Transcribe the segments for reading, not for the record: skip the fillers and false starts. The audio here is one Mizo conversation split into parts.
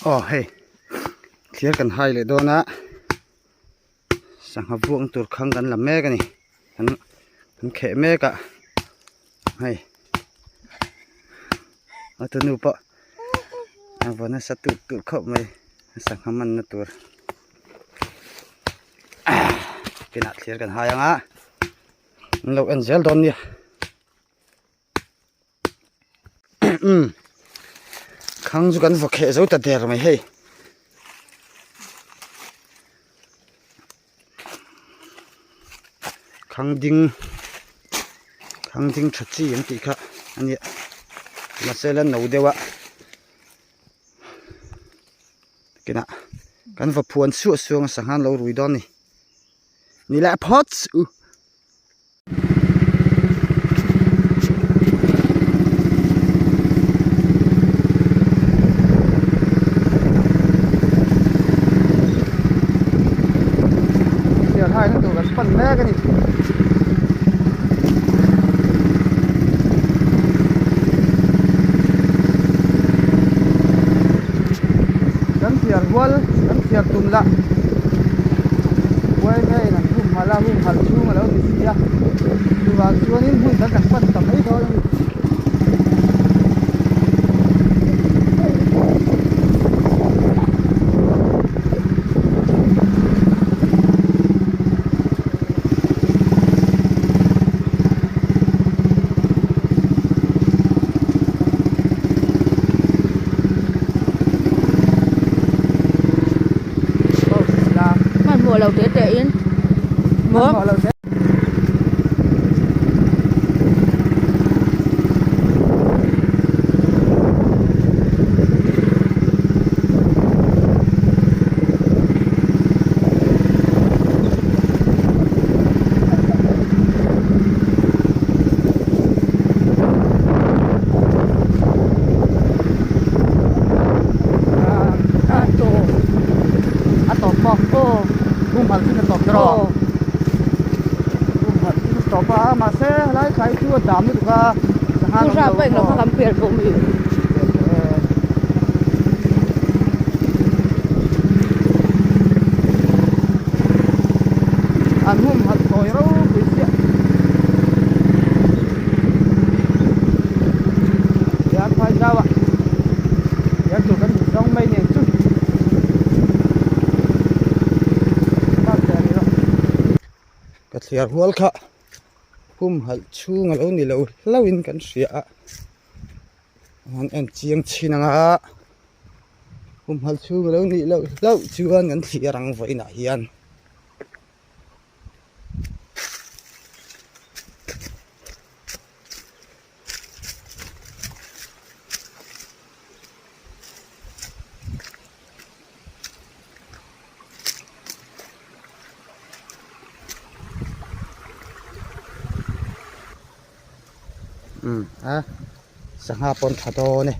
Aw hei thlir kan hai leh dawn a sangha vuak na tur khang kan la mek a ni kan kan kheh mek a hei a tunu pawh a vaw nasa tut tut khawp mai sangha man na tur kinah thlir kan hai ang a an lo en zel dawn nia. Umm khang chu kan vaw kheh zo ta der mai hei khang ding khang ding tha chi an tih kha a nia mahse la no deuh a kinah kan va phuan suah suah ang sangha an lo rui dawn a ni ni leh phawt u. Pan mek a ni. Kan thiar hual kan thiar tum lah uai ngeiin an humhalh a humhalh chhung a lo ni si a chuvang chuanin hmun dang kan pan ta mai dawn a ni. Hmanhmawh lo te te in maw. A tawp maw aw humhalh chin a tawp kher aw humhalh chin a tawp a mahse helai khai chu a dam lutuk a sangha an awm lo maw kan pian bawk mi an humhalh tawi ropui chiah Tiang phai zau ah tiang tur kan hmu zawng mai nen chu ka thliar hual kha humhalh chhung a lo ni lo hlauh in kan hria a an en chiang chin ang a humhalh chhung a lo nih loh hlauh chuan kan thliar ang vawiinah hian. Umm a sangha pawn tha dawn e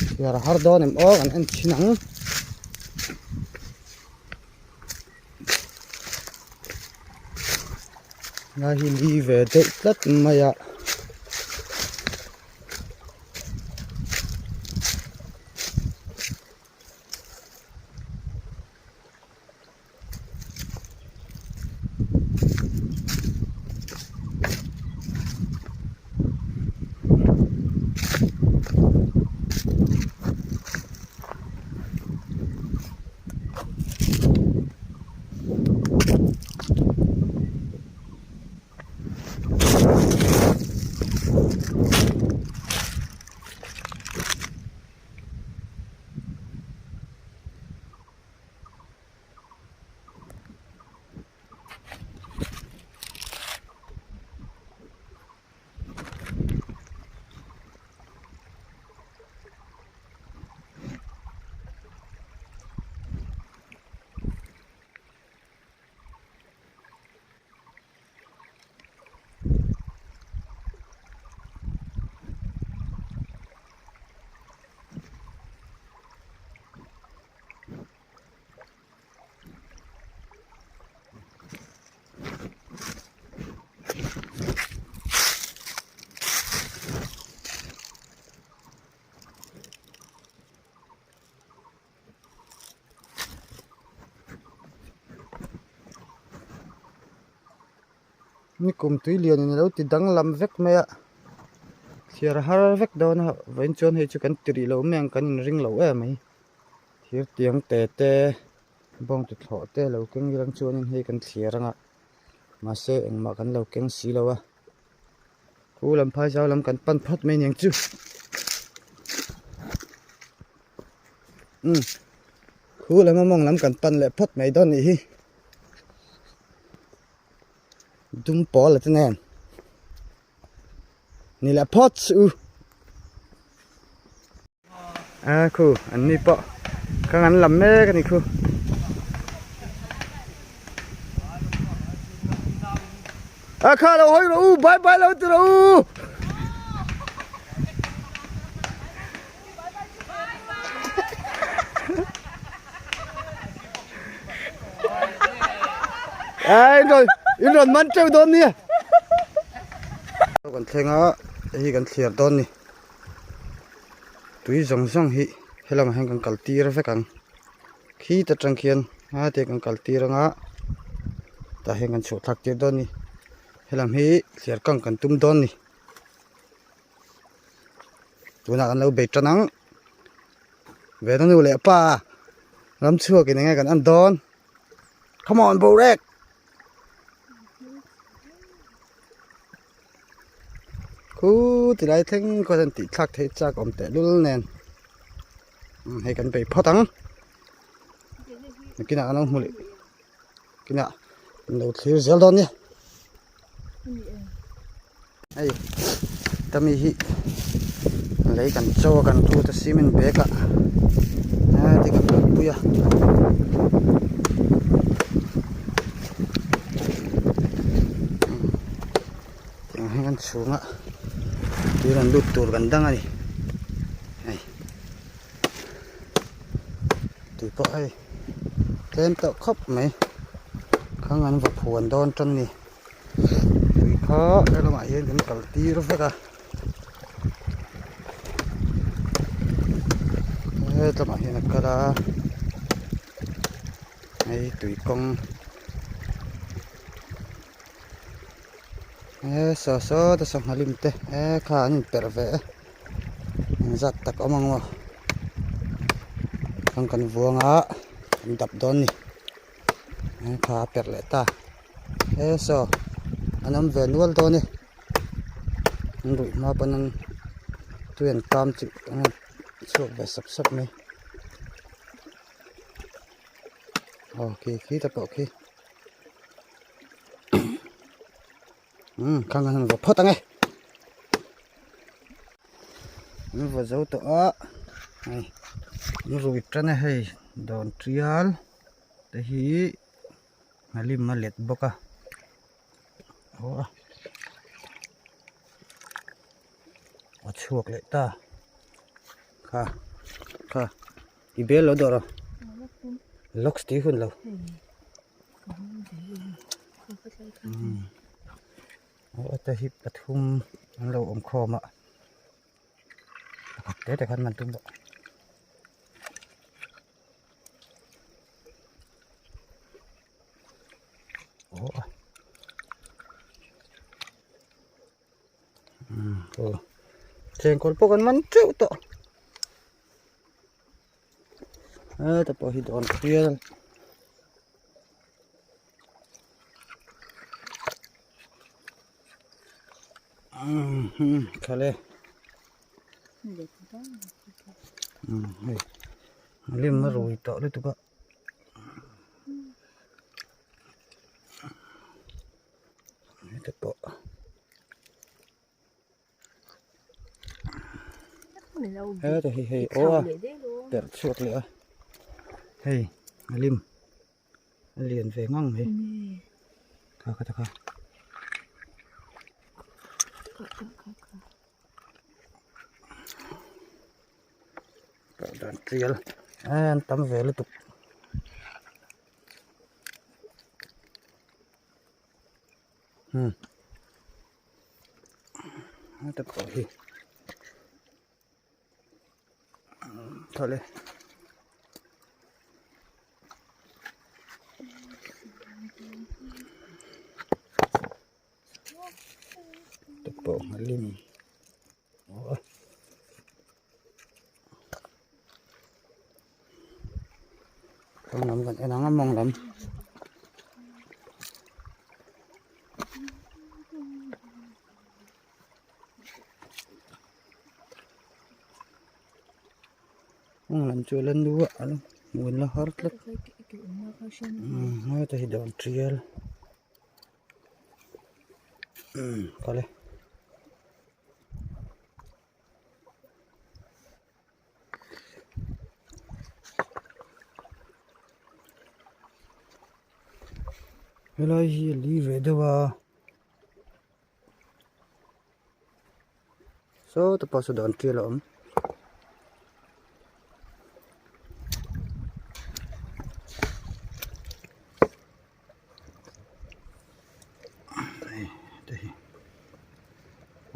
chhiar a har dawn em aw kan en thin ang. Lai hi li ve deuh tlat mai a. Nikum tui lianin a lo ti danglam vek mai a, thliar har vek dawn a, vawiin chuan hei chu kan ti rih lo mai ang kan inring lo em mai. Thir tiang te te bawng tuthlawh te lo keng ila chuanin hei kan thliar anga mahse engmah kan lo keng si lo a. Khu lam phai zau lam kan pan phawt mai niang chu. Umm khu lam a mawng lam kan pan leh phawt mai dawn nih hi. Dum pawl a te nen. Ni leh phawt suh u. A khu an ni pawh ka ngan lam mek a ni khu. A kha lo hawi rawh u bye bye lo ti rawh u. A in rawn in rawn man teuh dawn nia. Kan thleng a hei kan thliar dawn ni. Tui zawng zawng hi helamah hian kan kal tir vek ang khit atang khian a te kan kal tir anga tah hian kan chhuah thlak tir dawn a ni helam hi thliar kang kan tum dawn a ni tunah kan lo bei tan ang vena nu leh pa ram chhuak in enge kan en dawn come on borek. Khu tilai thleng khaw hian tih thlak theih chak awm teh lul nen hei kan bei phawt ang nakinah kan lo hmu leh nakinah kan lo thlir zel dawn nia hei tami hi lei kan chaw a kan rut a cement bag ah heti kan kalpui a. Tiang hian kan chhunga tui rawn lut tur kan dang a ni hei tui pawh hei tlem tawh khawp mai khang an va phuan dawn tan a ni tui kha he lamah hian kan kal tir vek a hetlangah hian a kal a hei tui kawng. He saw saw te sangha lim te he kha an inperh ve e engzat tak awm ang aw chuan kan vuang a kan dap dawn a ni he kha a perh leh ta he saw an awm ve nual dawn e an ruih hma pawn an tui an kam chu an chhuak ve sap sap mai aw khi khi te pawh khi. Umm khang an han vaw phawt ang e an vaw zo tawh a hei an rui tan a hei dawn tial te hi a lim a let bawk a aw a a chhuak leh ta kha kha i bel lo dawh rawh locks tih hun lo. Aw te hi pathum an lo awm khawm a pakhat te te khan man tum bawk aw a aw chengkawl pawh kan man teuh tawh heta pawh hi dawn fial. Khale hei lim a rui tawh lutuk a heta pawh. Heta hi hei aw a perh chhuak leh a hei a lim. A lian ve ngang mai kha kha ta kha dan tial an tam ve lutuk hmm heta pawh hi thawlh e. Tlang lam kan en ang a mawng lam. Mawng lam chu a la nu a a la hmuh la har tlat. Umm heta hi dawn tial. Umm kal e. Helai hi a li ve deuh a saw te pawh saw dan tial a awm.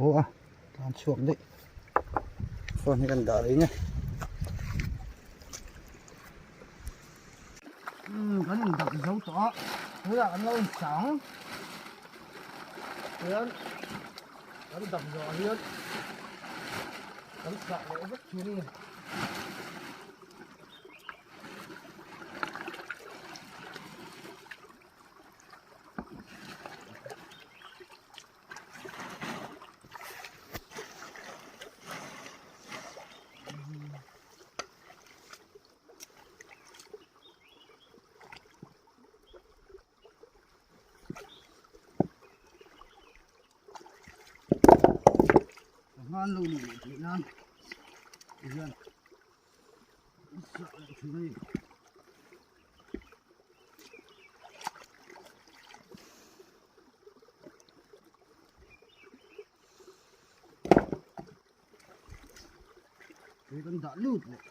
Aw a tan chhuak daih phone hi kan dah rih nia umm kan in dak zo tawh a tunah kan lo inchang chuan kan dak zawh ah hian kan sah leh vek thin a ni. Hman lo ni leh theih nan tihian sah leh thin a ni. Tui kan dah lut leh.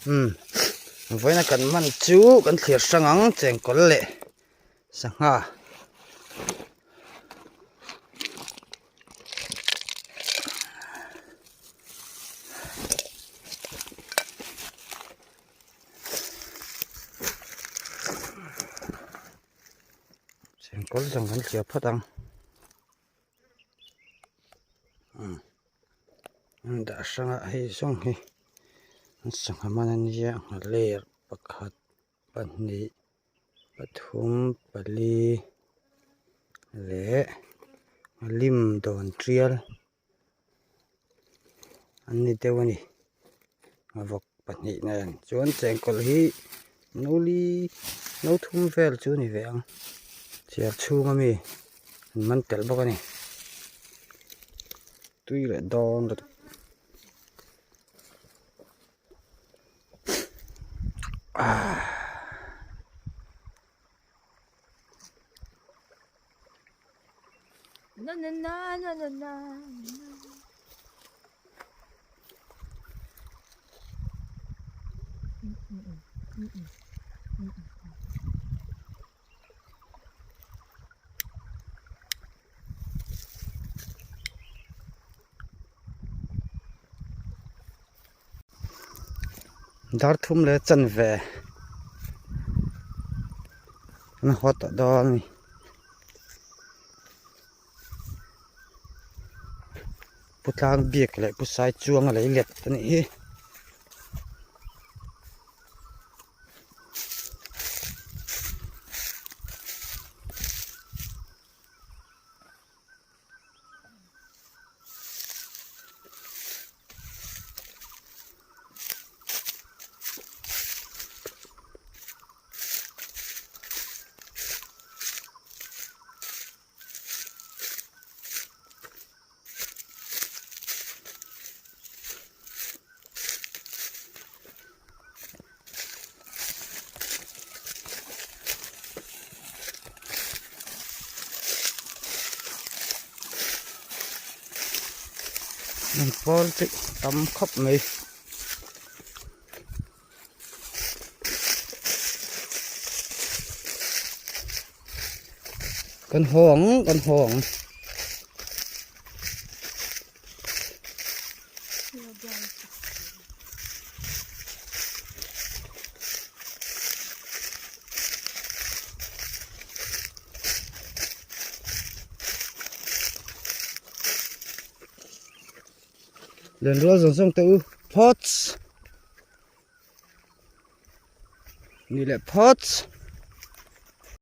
Umm vawiina kan man chu kan thlir hrang ang chengkawl leh sangha. Chengkawl zawng kan thlir phawt ang. Umm dah hrang a hei zawng hi an sangha man a nia nghaler pakhat pahnih pathum pali leh lim dawn tial an ni deuh a ni a vawk pahnih nen chuan chengkawl hi no li no thum vel chu a ni ve ang chhiar chhung ami an man tel bawk a ni tui leh dawn lutuk. Dar thum leh chanve an haw tawh dawn a ni. Pu tlang biak leh pu sai chuang a lei let a nih hi. Hnim pawl chu tam khawp mai. Kan haw ang kan haw ang. Lenrual zawng zawng teh u phawts ni leh phawts.